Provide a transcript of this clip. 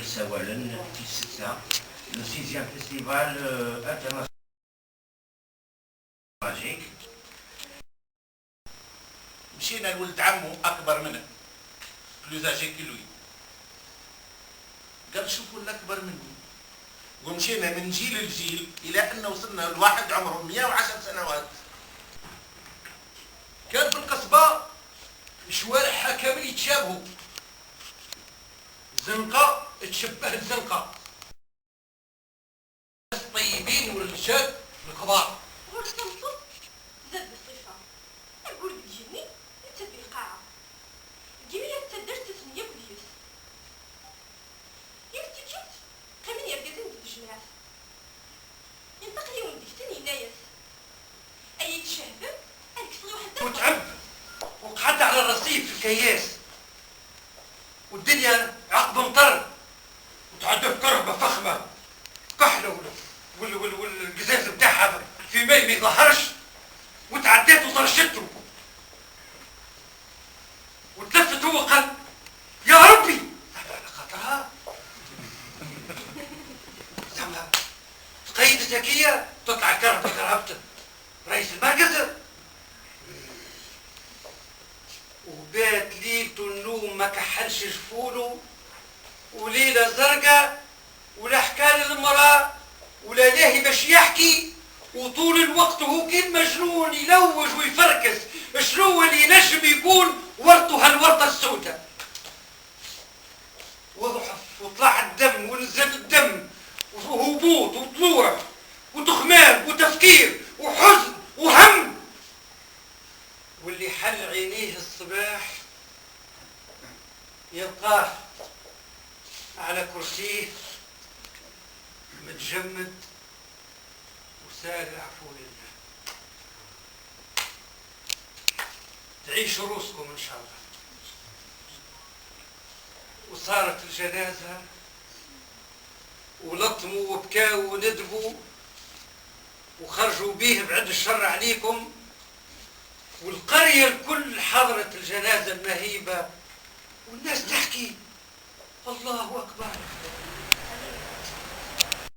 يساوالن في الستة le sixième festival international magique. مشينا لولد عمه اكبر منه، plus âgé que lui. قال شوفوا الاكبر مني. ومشينا من جيل لجيل الى ان وصلنا لواحد عمره 110 سنوات. كان في القصبة شوارعها كامل يتشابهوا، زنقة تشبه الزنقة، الطيبين والرجال الكبار. زاد بالصفة أقول بجني نتبي القاعة جميع تدرت تسمية كليس يفتكت قمن يرقزن بالجناس ينطق لي وندكتن ينايس أي تشهبم ألكسلي واحد. وتعب وقعد على الرصيف في الكياس والدنيا عقب مطر، وتعدى بكرهبة فخمة كحلة والقزاز بتاعها في ماء ما يظهرش، وتعديت وطرشته وتلفت هو قال يا ربي على خاطرها زعما تقيدت هكية تطلع الكرهبة كرهبة رئيس المركز. وبات ليلته النوم ما كحلش جفونه، وليلة زرقاء ولا حكى للمرأة ولا لاهي باش يحكي، وطول الوقت هو كي المجنون يلوج ويفركس شنو اللي ينجم يكون ورطه هالورطة السوداء. وضعف وطلع الدم ونزل الدم وهبوط وطلوع وتخمام وتفكير وحزن وهم. واللي حل عينيه الصباح يلقاه على كرسيه متجمد وسال العفو لله. تعيشوا روسكم ان شاء الله. وصارت الجنازة ولطموا وبكاوا وندبوا وخرجوا به بعد الشر عليكم، والقرية الكل حضرت الجنازة المهيبة والناس تحكي الله أكبر.